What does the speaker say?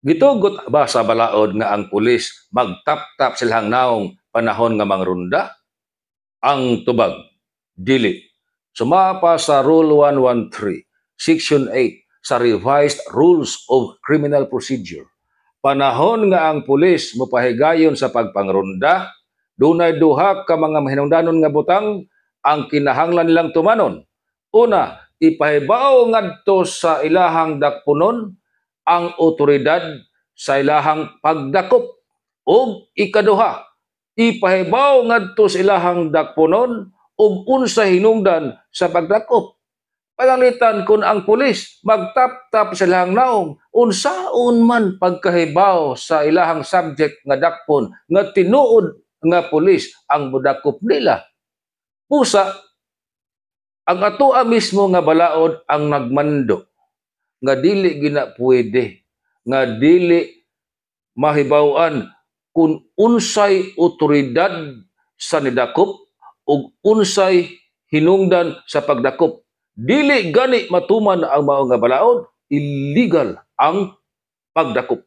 Gitugot ba sa balaod nga ang pulis magtap-tap silang naong panahon nga mangrunda? Ang tubag, dili. Sumapa sa Rule 113, Section 8 sa Revised Rules of Criminal Procedure. Panahon nga ang pulis mopahigayon sa pagpangrunda, dunay duha ka mga mahinungdanon nga butang ang kinahanglan nilang tumanon. Una, ipahibaw ngadto sa ilahang dakpunon ang otoridad sa ilahang pagdakop. Ug ikaduha, ipahibaw ngadto sa ilahang dakpunon ug unsa hinungdan sa pagdakop. Pananglitan kung ang pulis magtap-tap sa ilahang naong, unsaon man pagkahibaw sa ilahang subject nga dakpon nga tinuod nga pulis ang modakop nila? Pusa, ang atoa mismo nga balaod ang nagmando nga dili gina pwede nga dili mahibaw-an kung unsay otoridad sa nidakop ug unsay hinungdan sa pagdakop. Dili gani matuman ang mao nga balaod, illegal ang pagdakop.